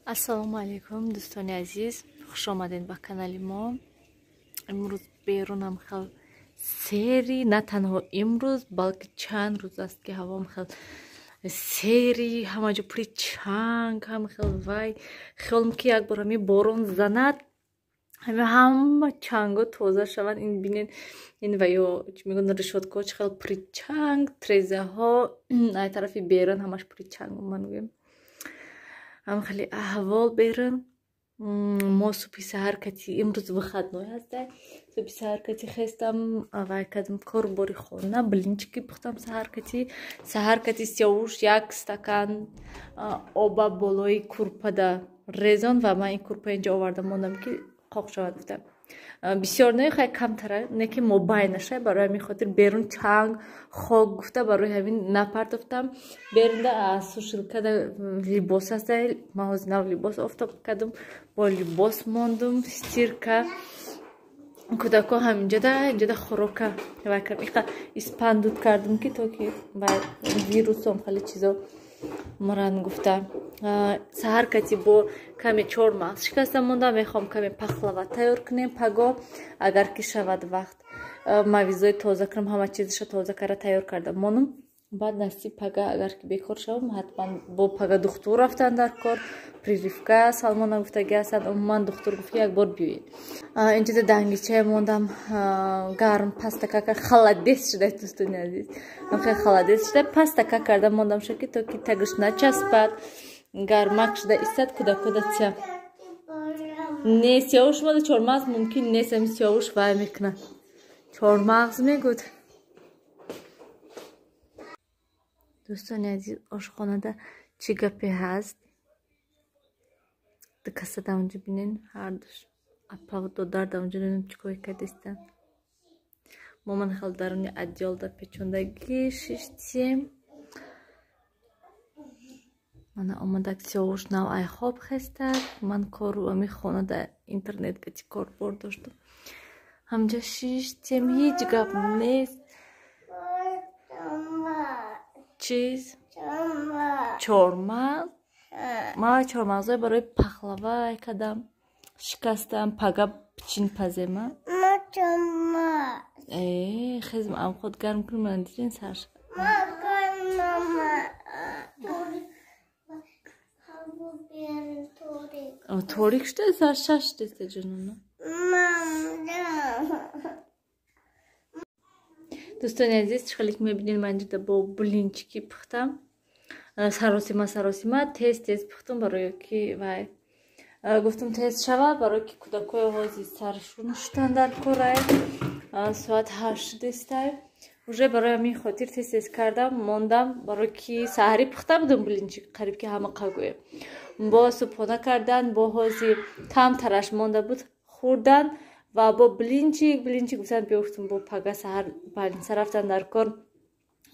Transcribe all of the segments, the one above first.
Ассалому алайкум, дӯстони азиз, хуш омадед ба канали мо. Имрӯз берунам хел сери, на танҳо имрӯз, балки чанд рӯз аст, ки ҳавом хел сери, ҳама ҷо пури чанг, ҳама хел вай. Хиёлам ки як бор ҳами борон занад, ҳама чанго тоза шаванд. Ин бинед, ин ва ё чӣ мегӯянд, решёткаҳо чӣ хел пури чанг, трезаҳо ай тарафи берун ҳамаш пури чанг. Ман гӯям, ҳам хеле аҳвол берун. Мо субҳи саҳар кати, имрӯз выходной ҳаста, субҳи саҳар кати хестам, вай кардам, кору бори хона, блинчики пухтам саҳар кати. Саҳар кати Сиёвуш як стакан оба болои курпада резон ва ман ин курпа инҷо овардам, мондам, ки қоқ шавад гуфтам. Бисёр не, хай камтара, не ки мобайн наша. Барои ҳамин хотир берун чанг, хок гуфта, барои ҳамин напартофтам. Берунда сушилкада либос аста, ман ҳозир нав либос офтоб кардам, бо либос мондум, стирка. Кӯдако ҳаминҷода, инҷода хӯрока вай кардам, иқа испандуд кардам, ки то ки вай вирусом хеле чизо муран гуфта. Саҳар кати бо каме чормағз шикаста монда, мехоҳам каме пахлава тайёр кунем паго, агар ки шавад вақт. Мавизои тоза кунам, ҳама чизаша тоза карда тайёр карда монум. Баъд насиб пага, агар ки бекор шавам, ҳатман бо пага духтур рафтан дар кор, прививка Салмона гуфтаги ҳастанд. Умуман духтур гуфт, ки як бор биёед. Инҷода дангичае мондам гарм, пастакака холодец шуда, дӯстони азиз, хеле холодец шуда, пастака карда мондам ша, ки то ки тагиш начаспад, гармак шуда истад. Кӯдакода ция не, Сиёвуш мода чормағз мумкин нест, ами Сиёвуш вай мекунад, чормағз мегӯд. Дӯстони азиз, ошхонада чӣ гапе ҳаст? Ду каса да онҷо бинен, ҳардуш апаву додар да онҷо чӣ кор кардистанд. Мо ман хел даруни одеялда печондагӣ шиштем. Мана омадак Сиёвуш нав ай хоб хестак. Ман кору ами хона да интернет гати кор бор доштам. Ҳамҷа шиштем, ҳеҷ гап нест. Чиз? Чормағз. Ман чормағзҳои барои пахлава кардам, шикастам, пага пичин пазема. Э, хезм ам худ гарм кунем, мана дидин сар. Торик шуда, сар шаш шудеста, ҷонона. Дӯстони азиз, чӣ хеле ки мебинед, ман инҷода бо блинчики пухтам. Саросима, саросима, тез тез пухтам, барои ки вай гуфтам тез шава, барои ки кӯдакои ҳозир саршун шудан дар корай, соат 8 шудестай уже. Барои ҳамин хотир тез тез кардам, мондам, барои ки саҳарӣ пухта будам блинчик, қариб ки ҳама қагӯем. Бо субҳона кардан, бо ҳозир камтараш монда буд, хӯрдан ва бо блинчик, блинчик гуфтан, биёфтум. Бо пага саҳар больница рафтан дар кор,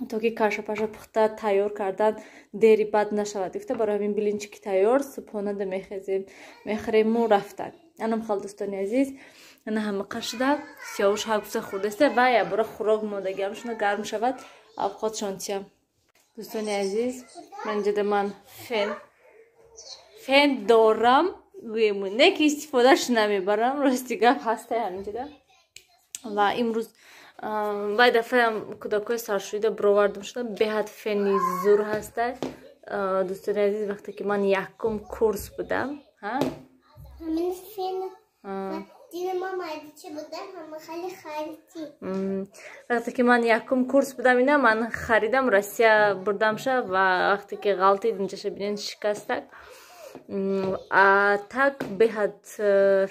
то ки каша-паша пухта тайёр кардан дери бад нашавад гуфта, барои ҳамин блинчики тайёр, субҳонада мехезем, мехӯрему рафтан. Анам хел, дӯстони азиз, ана ҳамақа шуда, Сиёвуш ҳа гуфта хӯрдаста ва ябора хӯрок мондагиам шуна гарм шавад, авқотшон тиям. Дӯстони азиз, ман инҷода ман фен дорам, гӯему не ки истифодааш намебарам, рости гап ҳастай ҳаминҷода. Ва имрӯз вай дафъаам кӯдакҳои саршӯида бировардам шуда, беҳад фени зур ҳастай. Дӯстони азиз, вақте ки ман якум курс будам, вақте ки ман якум курс будам, ина ман харидам, Россия бурдамша ва вақте ки ғалтид, инҷаша бинен, шикастак. А так беҳад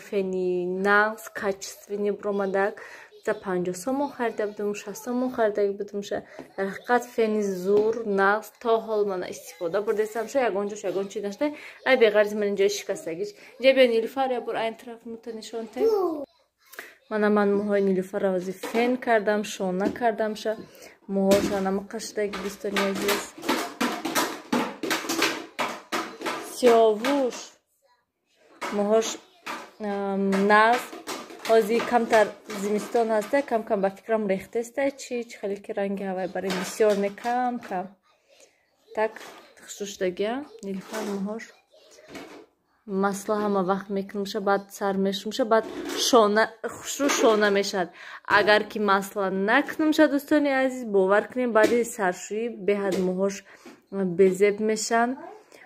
фени нағз, качественный биромадак. За 50 сомон харида будам, 60 сомон харида будамша. Дар ҳақиқат фени зур, нағз, то ҳол мана истифода бурдестамша, ягон ҷош ягон чиз нашуда. Ай беғарзи ман инҷои шикастагиш. Инҷа биё, Нилуфар, я бур айн тараф мута нишон те. Мана ман мӯҳои Нилуфарро ҳозир фен кардам, шона кардамша. Мӯҳоша намақа шудаги, дӯстони азиз. Сиёвуш мӯҳош нағз. Ҳозир камтар зимистон ҳаста, кам кам ба фикрам рехтеста, чи чӣ хеле ки ранги ҳавай барои бисёр не, кам кам так хушрӯ шудагия Нилуфар мӯҳош. Масла ҳама вақт мекунамша, баъд сар мешумша, баъд шона хушрӯ шона мешавад. Агар ки масла накунамша, дӯстони азиз, бовар кунем, баъди саршӯӣ беҳад мӯҳош безеб мешаванд.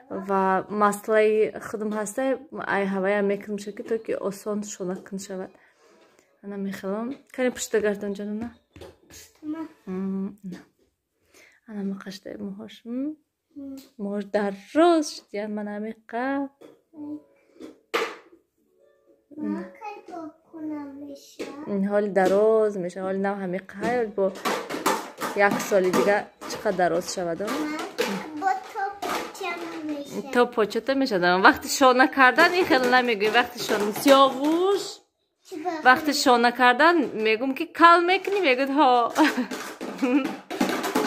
Ва маслаи худам ҳаста, ай ҳаваям мекунамша, ки то ки осон шона кун шавад. Ана мехелам. Кани пушта гардон, ҷонона. Ана мақаштай мӯҳош. Мӯҳош дароз шудиян, ман ҳамиқа. Ҳоли дароз мешавад, ҳоли нав ҳамиқа, бо як соли дига чӣ қадр дароз шавад. То почата мешавад. Вақти шона кардан ин хеле намегӯем. Вақти шона сиёвуш, вақти шона кардан мегӯм, ки кал мекунӣ, мегӯяд ҳо.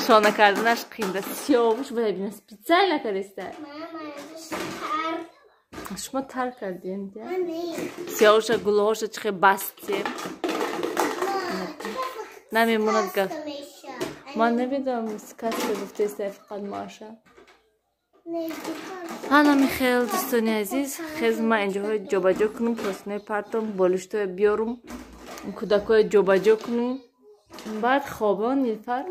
Шона карданаш қинда. Сиёвуш бояд бина, специально кардиста. Шумо тар кардем. Сиёвуша гулҳоша чӣ хел бастем. Намемонад гап. Ман намедонам, сказка гуфтеста фақат Маша. Ана михел, дӯстони азиз, хез ман инҷоҳои ҷобаҷо кунум, простинои партом, болиштое биёрум, кӯдакҳое ҷобаҷо кунум, баъд хобон Нилфар.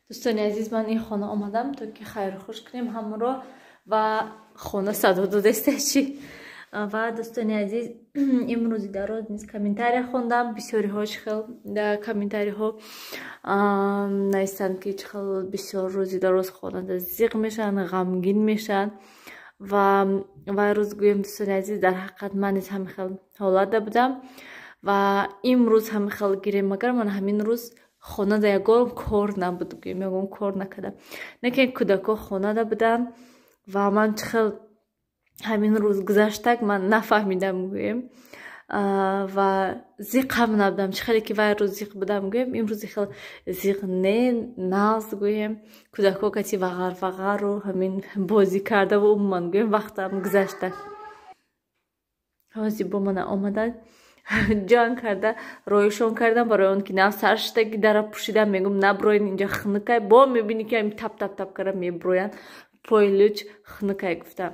Дӯстони азиз, ман ин хона омадам, то ки хайру хуш кунем ҳамро ва хона садо додаста чӣ. Ва дӯстони азиз, имрӯзи дароз низ комментария хондам. Бисёриҳо чӣ хел дар комментариҳо нависанд, ки чӣ хел бисёр рӯзи дароз хонанда зиқ мешаванд, ғамгин мешаванд. Ва вай рӯз гӯем, дӯстони азиз, дар ҳақиқат ман низ ҳамин хел ҳолатда будам ва имрӯз ҳамин хел гирем, магар ман ҳамин рӯз хонада ягон кор набуд, гӯем, ягон кор накардам. Не ки кӯдакҳо хонада буданд ва ман чӣ хел ҳамин рӯз гузаштак, ман нафаҳмидам, гӯем, ва зиқам набудам. Чӣ хеле ки вай рӯз зиқ будам, гӯем, имрӯзи хел зиқ не, нағз, гӯем, кӯдакҳо кати вағар вағару ҳамин бозӣ кардаву умуман, гӯем, вақтам гузашта. Ҳозир бо мана омадан, ҷанг карда роишон кардам, барои он ки нав сар шудаги дара пӯшидам, мегӯм наброен, инҷа хунукай, бо мебинӣ, ки ҳамин тап тап тап карда меброянд, пои луч хунукай гуфтам.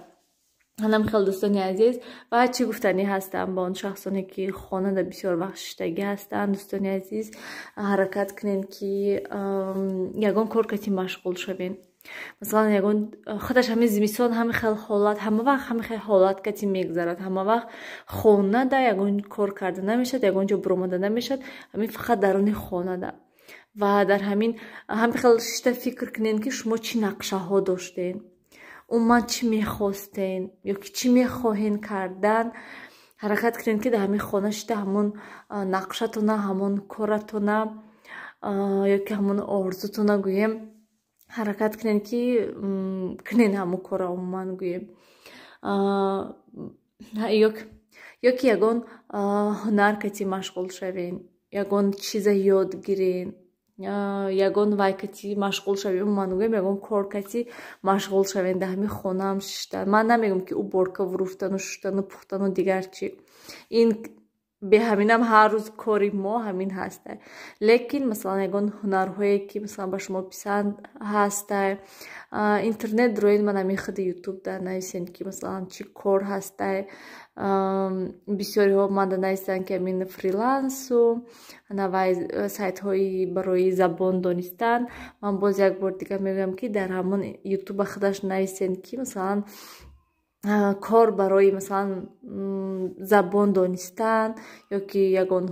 Анам хел, дӯстони азиз, ва чӣ гуфтанӣ ҳастам ба он шахсоне, ки хонада бисёр вақт шиштагӣ ҳастанд. Дӯстони азиз, ҳаракат кунед, ки ягон кор кати машғул шавед. Масалан, ягон худаш ҳамин зимистон ҳамин хел ҳолат, ҳама вақт ҳамин хел ҳолат кати мегузарад. Ҳама вақт хонада ягон кор карда намешавад, ягон ҷо буромада намешавад, ҳамин фақат даруни хонада. Ва дар ҳамин ҳамин хел шишта фикр кунед, ки шумо чӣ нақшаҳо доштед, умуман чӣ мехостен ё ки чӣ мехоҳен кардан. Ҳаракат кунед, ки дар ҳамин хона шита ҳамон нақшатона, ҳамон коратона ё ки ҳамон орзутона, гӯем, ҳаракат кунед, ки кунед ҳамон кора, умуман, гӯем, ё ки ягон ҳунар кати машғул шавен, ягон чиза ёд гирен, ягон вай кати машғул шавем, умуман, гӯем, ягон кор кати машғул шавем. Дар ҳамин хонаам шишта ман намегӯм, ки уборка вуруфтану шуштану пухтану дигар чӣ, ин беҳаминам ҳар рӯз кори мо ҳамин ҳастай. Лекин масалан ягон ҳунарҳое, ки масалан ба шумо писанд ҳастай, интернет роин, ман ҳамин худи ютуб да нависем, ки масалан чӣ кор ҳастай. Бисёриҳо манда нависанд, ки ҳамин фрилансу навай сайтҳои барои забон донистан. Ман боз як бор дигар мегӯям, ки дар ҳамон ютуба худаш нависем, ки масалан кор барои масалан забон донистан ё ки ягон